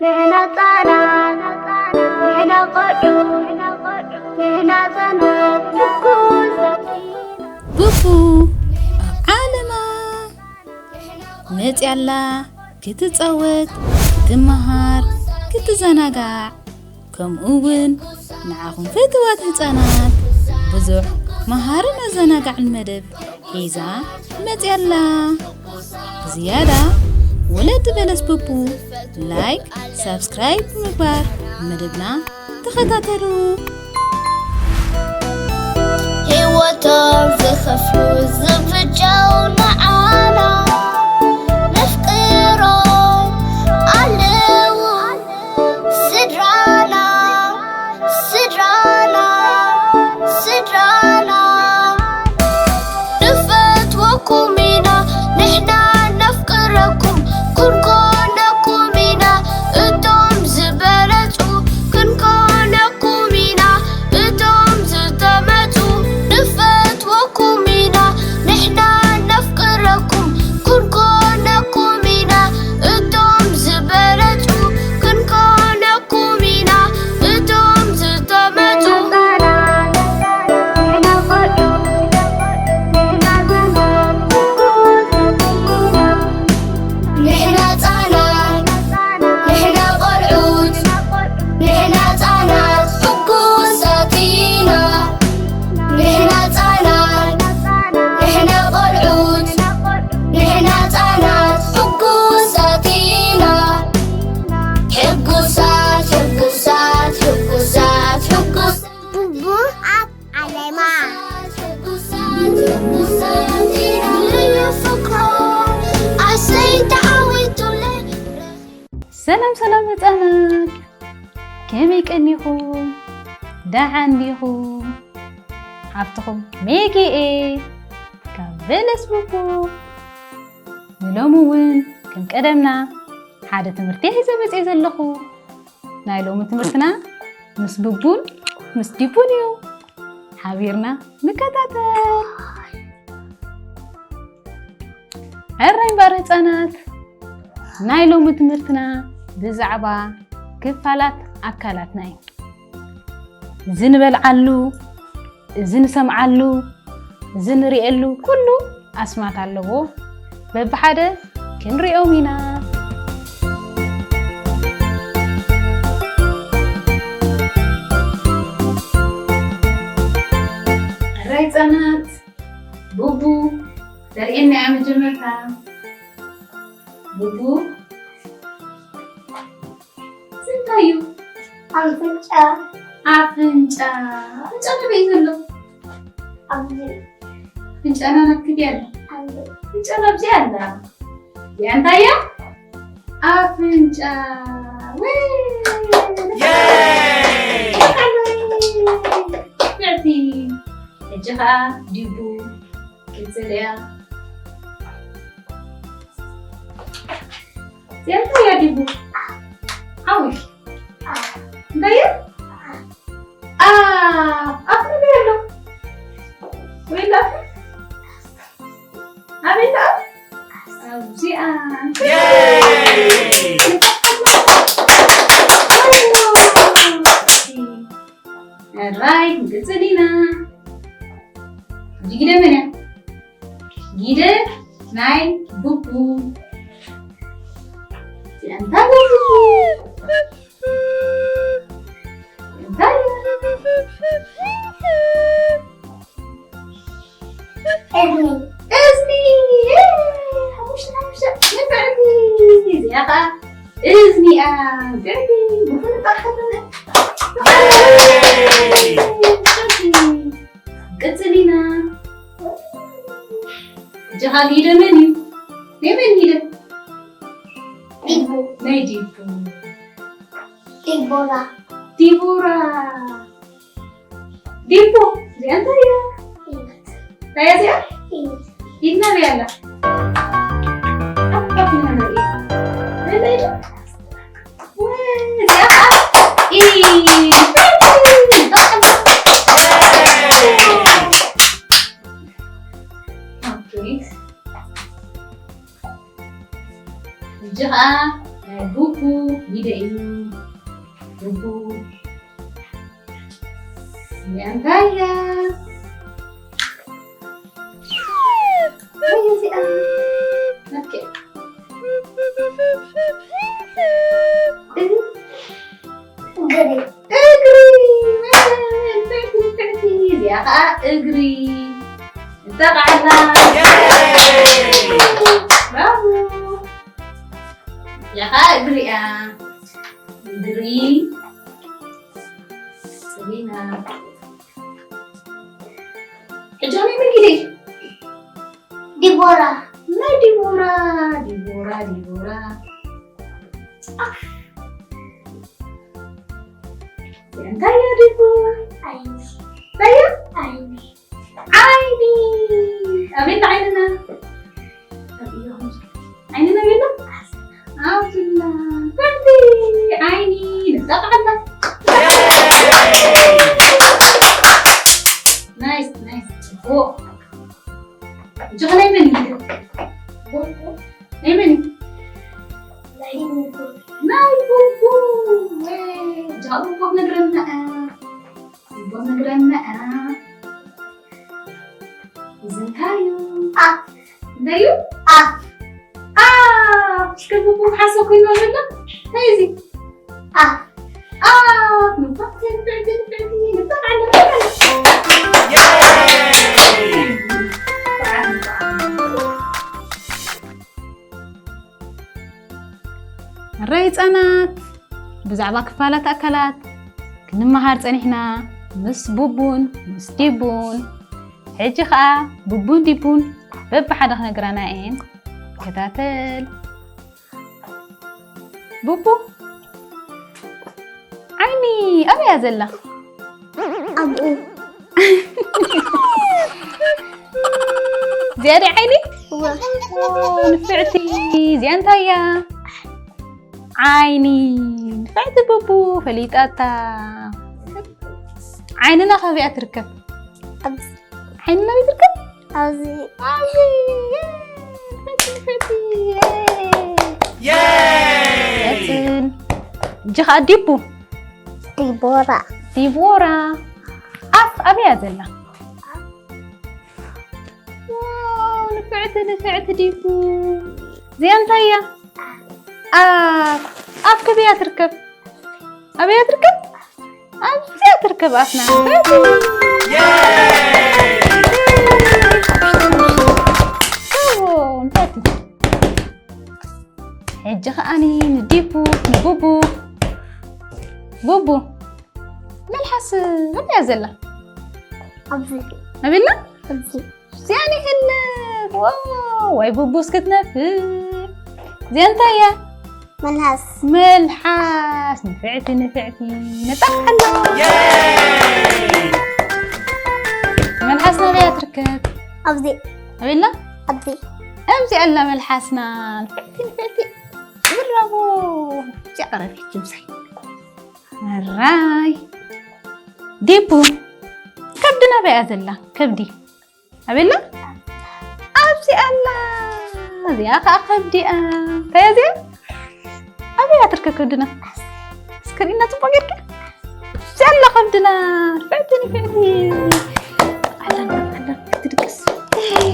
ንሕና ህጻናት፣ ንሕና ቆልዑ፣ ንሕና ህጻናት፣ ትኩሳት ኢና። ቡቡ ኣብ ዓለማ መጽያ ኣላ ክትጻወት፣ ክትመሃር፣ ክትዘናጋዕ፣ ከምኡ እውን ንዓኹም ፍትዋት ህጻናት ብዙሕ መሃርን ኣዘናጋዕን መደብ ሒዛ መጽያ ኣላ። ብዝያዳ ወለዲ በለስ ቡቡ ላይክ፣ ሳብስክራይብ ብምግባር መደብና ተኸታተሉ። ህይወቶም ዝኸፍሉ ዝፍጃው ንዓና ነፍቅሮም ኣለዉ። ስድራና፣ ስድራና፣ ስድራና። ንፈትወኩም ኢና ንሕና ነፍቅረኩም፣ ክንኮነኩም ኢና እቶም ዝበለጹ፣ ክንኮነኩም ኢና እቶም ዝተመጹ። ንፈትወኩም ኢና ንሕና ነፍቅረኩም፣ ክንኮነኩም ኢና እቶም ዝበለጹ፣ ክንኮነኩም ኢና እቶም ዝተመጹ። ንሕና ህጻናት፣ ንሕና ቆልዑት፣ ንሕና ህጻናት ሕጉሳት ኢና። ንሕና ህጻናት፣ ንሕና ቆልዑት፣ ንሕና ህጻናት ሕጉሳት ኢና። ሕጉሳት፣ ሕጉሳት፣ ሕጉሳት፣ ሕጉሳት። ቡቡ ኣብ ዓለማ። ሰላም ሰላም ህጻናት፣ ከመይ ቀኒኹም? ደሓን ዲኹም? ሓፍትኹም ሜጊ እየ ካብ በለስ ቡቡ። ንሎሚ እውን ከም ቀደምና ሓደ ትምህርቲ ሒዘ መፅየ ዘለኹ። ናይ ሎሚ ትምህርትና ምስ ቡቡን ምስ ዲቡን እዩ። ሓቢርና ንከታተል። ሕራይ እምበኣር ህፃናት፣ ናይ ሎሚ ትምህርትና ብዛዕባ ክፋላት ኣካላትና እዩ። እዚ ንበልዓሉ፣ እዚ ንሰምዓሉ፣ እዚ ንርእየሉ ኩሉ ኣስማት ኣለዎ። በብሓደ ክንሪኦም ኢና። ሕራይ ህፃናት፣ ቡቡ ተርእየና እያ መጀመርታ። ቡቡ እዚ እንታይ እዩ? ኣፍንጫ። ኣፍንጫ። ኣፍንጫ ናበይ ዘሎ? ኣብዚ። ኣፍንጫና ናትኪ ድያ ኣላ? ኣብዚ። ኣፍንጫና ኣብዚ ኣላ። እዚኣ እንታይ እያ? ኣፍንጫ። ወይ! የይ! ብዕቲ። ሕጂ ኸኣ ዲቡ ክትጽል እያ። እዚኣ እንታይ እያ ዲቡ? ሓዊ። እንታይ እያ? ኣፍ። ኣፍ እንታይ ኣሎ? ወይ ኣፍ? ኣበይ ኣሎ ኣፍ? ኣብዚኣ። የይ! ሕራይ፣ ክንቅጽል ኢና። ሕጂ ግደ መን እያ? ግደ ናይ ቡቡ። እዚኣ እንታይ እያ? እንታይ እያ? እዝኒ። እዝኒ። ሓሙሽተ፣ ሓሙሽተ። ንፍዕቲ። እዚኣ ኸኣ እዝኒ እያ። ንፍዕቲ። ብፍሉጥ ኣኸተነ። ቅጽል ኢና። ሕጂ ኸኣ ግደ መን እዩ? ናይ መን ግደ? ዲቡ። ናይ ዲቡ። ዲቦራ። ዲቦራ። ዲቦ፣ እዚኣ እንታይ እያ? እንታይ እያ እዚኣ? ኢድ። ኢድ ናበይ ኣላ? ኣፋፊና ንርኢ። በለ ኢድ። ወይ፣ እዚኣ ኸኣ ኢድ። ኦኬ። ሕጂ ኸኣ ናይ ቡቡ ቡቡ፣ ሊደ እዩ። ቡቡ። እዚኣ እንታይ እያ? እንታይ እያ እዚኣ? ኦኬ። እግሪ። እግሪ። እዚኣ ኸዓ እግሪ። እንጠቕዓላ። ብራቮ። እዚኣ ኸዓ እግሪ እያ። እግሪ። ጽሊና። ሕጂ ከመይ መን ጊዜ? ዲቦራ። ናይ ዲቦራ፣ ዲቦራ፣ ዲቦራ። ኣፍ። እንታይ እያ ዲቦ? ዓይኒ። እንታይ እያ? ዓይኒ። ዓይኒ። ኣበይ ዓይንና? ኣብ ኢድኹም። ዓይንና የለ? ኣብዝና። በርዲ። ዓይኒ። ንጠቕዓላ። ናይስ፣ ናይስ። ጽቡቕ። እጅ ከላይ መን እዩ? ናይ መን እዩ? ናይ ቡቡ። ናይ ቡቡ። ወይ፣ እጃ ቡቡ ክነግረና። ቡቡ ክነግረና። እዚ እንታይ እዩ? ኣፍ። እንታይ እዩ? ኣፍ። ኣፍ። እስከ ቡቡ ሓሶ ኮይኑ ኣሎ። እንታይ እዩ እዚ? ኣፍ። ኣፍ። ንፋዕቲ፣ ንፍዕቲ፣ ንፍዕቲ። ንፋዕ ኣለ። ኣረ ህጻናት፣ ብዛዕባ ክፋላት ኣካላት ክንመሃር ጸኒሕና ምስ ቡቡን ምስ ዲቡን። ሕጂ ኸኣ ቡቡን ዲቡን በብሓደ ክነግራና እየን። ከታተል። ቡቡ፣ ዓይኒ ኣበይ እያ ዘላ? ኣብኡ። እዚኣ ድያ ዓይኒ? እወ። ኦ፣ ንፍዕቲ። እዚኣ እንታይ እያ? ዓይኒ። ንፍዕቲ ቡቡ፣ ፈሊጣታ። ዓይንና ካበይ እያ ትርከብ? ኣብዚ። ዓይንና ኣበይ ትርከብ? ኣብዚ። ኣብዚ። ንፍዕቲ፣ ንፍዕቲ። የይ! ቀጽል። እጂ ኸኣ ዲቡ። ዲቦራ። ዲቦራ። ኣፍ ኣበይ እያ ዘላ? ዋው፣ ንፍዕቲ፣ ንፍዕቲ ዲቡ። እዚኣ እንታይ እያ? ኣፍ። ኣፍ ከበይ እያ ትርከብ? ኣበይ እያ ትርከብ? ኣብዚኣ ትርከብ ኣፍና። የይ! ዋው፣ ንፍዕቲ። ሕጂ ኸኣኒ ንዲቡ፣ ንቡቡ። ቡቡ፣ መልሓስ ኣበይ እያ ዘላ? ኣብዚ። ኣበይ ኣላ? ኣብዚ። እዚኣ ንህልክ። ዋው፣ ዋይ ቡቡ እስክትነፍዕ። እዚኣ እንታይ እያ? መልሓስ። መልሓስ፣ ንፍዕቲ፣ ንፍዕቲ። ነጣፍ ኣላ። የይ! መልሓስ ናበይ እያ ትርከብ? ኣብዚ። ኣበይ ኣላ? ኣብዚ። ኣብዚ ኣላ መልሓስና። ንፍዕቲ፣ ንፍዕቲ። ብራቮ። እዚኣ ቀረብ ሕጂ ምሳይ። ኣራይ። ዲቡ፣ ከብዲ ናበይ እያ ዘላ? ከብዲ። ኣበይ ኣላ? ኣብዚ ኣላ። እዚኣ ኸኣ ከብዲ እያ። እንታይ እያ እዚኣ? ኣበይ እያ ትርከብ ከብድና? እስከ ርኢና ጽቡቕ ጌርካ። ኣብዚ ኣላ ከብድና። ንፍዕቲ፣ ንፍዕቲ። ኣላ፣ ኣላ፣ ክትድቅስ። የይ!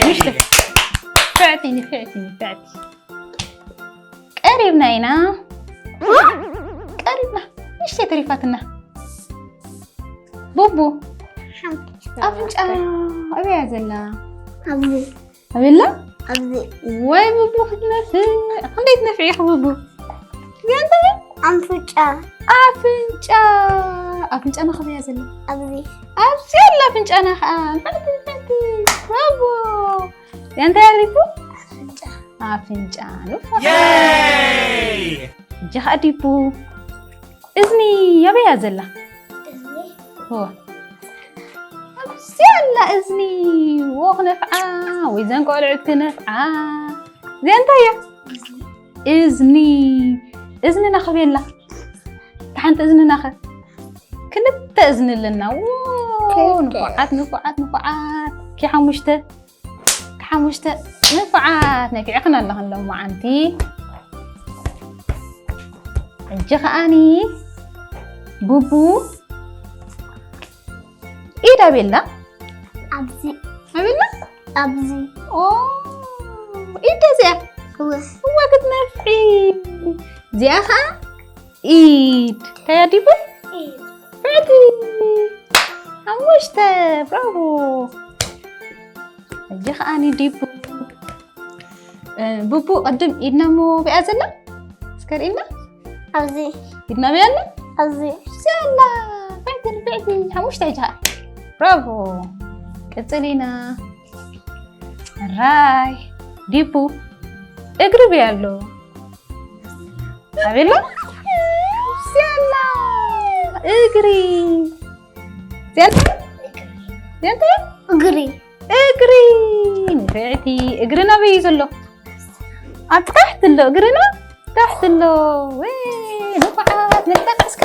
ንፍዕቲ፣ ንፍዕቲ፣ ንፍዕቲ። ቀሪብና ኢና። ቀሪብና። ንእሽተይ ተሪፋትና። ቡቡ፣ ኣፍንጫ ኣበይ እያ ዘላ? ኣብዚ። ኣበይ ኣላ? ኣብዚ። ወይ ቡቡ ክትነፍዕ። ክንደይ ትነፍዕ ኢኺ ቡቡ? ገንዘብ? ኣንፍጫ። ኣፍንጫ። ኣፍንጫና ከበይ እያ ዘላ? ኣብዚ። ኣብዚ ኣላ ኣፍንጫና ኸኣ። ንፍዕቲ፣ ንፍዕቲ። ብራቮ። እንታይ ኣሪፉ? ኣፍንጫ። ኣፍንጫ። ንፉዓት። የይ! ሕጂ ኸኣ ዲቡ። እዝኒ ኣበይ እያ ዘላ? እዝኒ? እወ። ኣብዚ ኣላ እዝኒ። እወ፣ ክነፍዓ። ወይ ዘን ቆልዑት ክነፍዓ። እዚኣ እንታይ እያ? እዝኒ። እዝንና ከበይ ኣላ? እታ ሓንቲ እዝንና ኸ? ክልተ እዝኒ ኣለና። ዎ፣ ክልተ። ንፉዓት፣ ንፉዓት፣ ንፉዓት። ኪ ሓሙሽተ። ኪ ሓሙሽተ። ንፉዓት። ነፊዕኽን ኣለኽን ሎማዓንቲ። ሕጂ ከዓኒ ቡቡ ኢድ ኣቤላ ኣብዚ ኣቤላ ኣብዚ ኦ ኢድ እዚኣ እወ እዋ ክትነፍዒ እዚኣ ከዓ ኢድ እንታይ ኣዲቡ ፍዕቲ ሓሙሽተ ብራቮ ሕጂ ከዓኒ ዲቡ እ፣ ቡቡ ቅድም ኢድና ሞ ብያ ዘላ እስከ ርኢና ኣብዚ ኢድና ብያ ኣላ ኣብዚ ዘላ ፍዕቲ ፍዕቲ ሓሙሽተ ኢድኻ ብራቮ ቅፅል ኢና ራይ ዲቡ እግሪ ብያ ኣሎ ኣቤላ ዘላ እግሪ ዘንተ ዘንተ እግሪ እግሪ ንፍዕቲ እግርና በይ ዘሎ ኣብ ታሕቲ ኣሎ እግርና ታሕቲ ኣሎ ወይ ንፉዓት ንጠቃስካ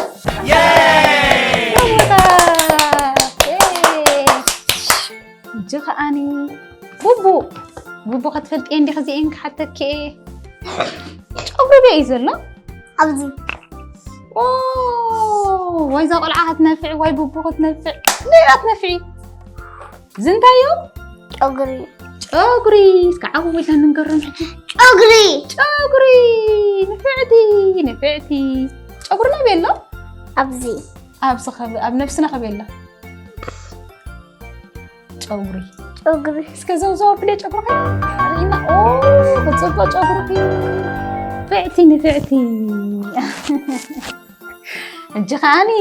እጂ ከዓኒ ቡቡ ቡቡ ክትፈልጥየ እንዲኺ እዚኤን ክሓተኪ እየ ጨጉሪ በይ ዘሎ ኣብዚ ኦ፣ ዋይ እዛ ቆልዓ ክትነፍዕ ዋይ ቡቡ ክትነፍዕ ንያ ትነፍዒ ዝንታዮ ጨጉሪ ጨጉሪ እስከ ዓው ኢልና ንንገሮም ሕጂ ጨጉሪ ጨጉሪ ንፍዕቲ ንፍዕቲ ጨጉርና ቤሎ ኣብዚ ኣብዚ ከበ ኣብ ነብስና ከቤሎ ጨጉሪ ጨጉሪ እስከ ዘውዘው ብለ ጨጉርካ ርኢና ኦ ብፅቡቅ ጨጉርኪ ፍዕቲ ንፍዕቲ እጂ ከዓኒ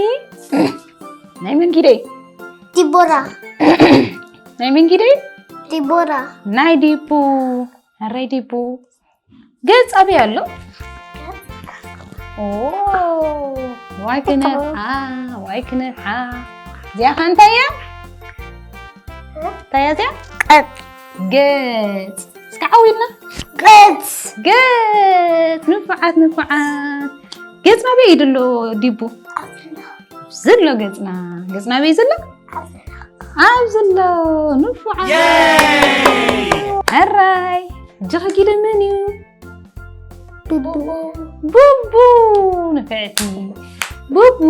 ናይ መን ጊደ ዲቦራ ናይ መን ጊደ ዲቦራ ናይ ዲቡ ኣረይ ዲቡ ገጽ ኣበይ ኣሎ ኦ ዋይ ክነፍዓ ዋይ ክነፍዓ እዚኣ ከ እንታይ እያ እንታይ እያ እዚኣ ቀጥ ገጽ እስከ ዓው ኢልና ገጽ ገጽ ንፉዓት ንፉዓት ገጽና ኣበይ እዩ ዘሎ ዲቡ ዘሎ ገጽና ገጽና ኣበይ ዘሎ ኣብ ዘሎ ንፉዓት ሕራይ እጅኸ ጊደ መን እዩ ቡቡ ቡቡ ንፍዕቲ ቡቡ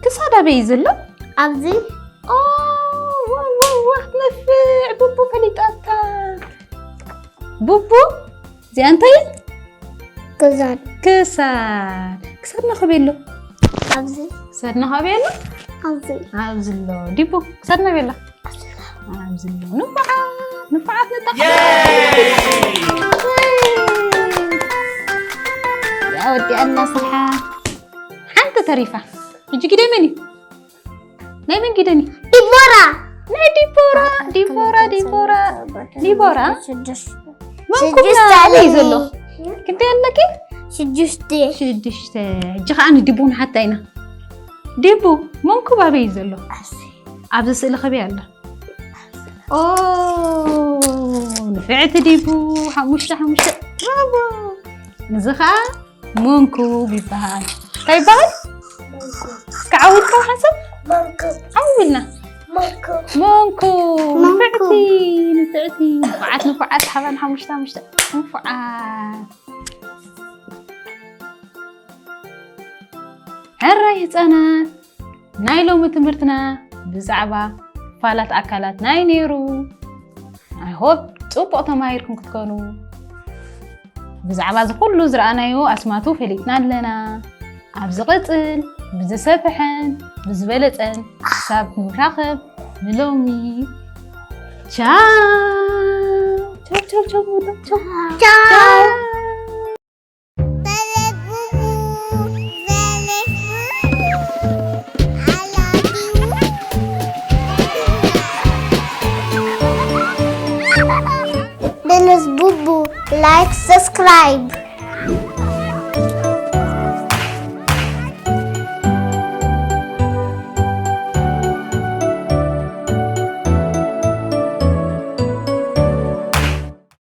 ክሳድ ኣበይ እዩ ዘሎ ኣብዚ ዋ ክትነፍዕ ቡቡ ፈሊጣታ ቡቡ እዚኣ እንታይ ክዛድ ክሳድ ክሳድና ከበይ ኣሎ ኣብዚ ክሳድና ከበይ ኣሎ ኣብዚ ኣብዚ ኣሎ ዲቡ ክሳድና በይ ኣሎ ኣብዚ ኣሎ ንፉዓት ንፉዓት ነጣ ወዲኣና ስርሓ ሓንቲ ተሪፋ ሕጂ ግደ መን እዩ ናይ መን ግደኒ ዲቦራ ናይ ዲቦራ ዲቦራ ዲቦራ ዲቦራ ስድስት መንኩብና ኣበይ ዘሎ ክንደይ ኣለኪ ሽዱሽተ ሽዱሽተ ሕጂ ከዓ ንዲቡ ንሓታ ኢና ዲቡ መንኩብ ኣበይ እዩ ዘሎ ኣብዚ ስእሊ ከበይ ኣላ ኦ ንፍዕቲ ዲቡ ሓሙሽተ ሓሙሽተ ብራቮ እዚ ከዓ መንኩብ ይበሃል እንታይ ይበሃል ክዓው ኢልካ ሓሰብ ዓው ኢልና መንኩብ ንፍዕቲ ንፍዕቲ ንፉዓት ንፉዓት ሓባን ሓሙሽተ ሓሙሽተ ንፉዓት ሕራይ ህፃናት ናይ ሎሚ ትምህርትና ብዛዕባ ክፋላት ኣካላት ናይ ነይሩ ኣይሆፕ ፅቡቅ ተማሂርኩም ክትኮኑ ብዛዕባ እዚ ኩሉ ዝረኣናዮ ኣስማቱ ፈሊጥና ኣለና ኣብ ዝቕፅል ብዝሰፍሐን ብዝበለፀን ክሳብ ንራኸብ ንሎሚ ቻው ቻው ቻው ቻው ቻው ቻው Dennis Bubu, like, subscribe.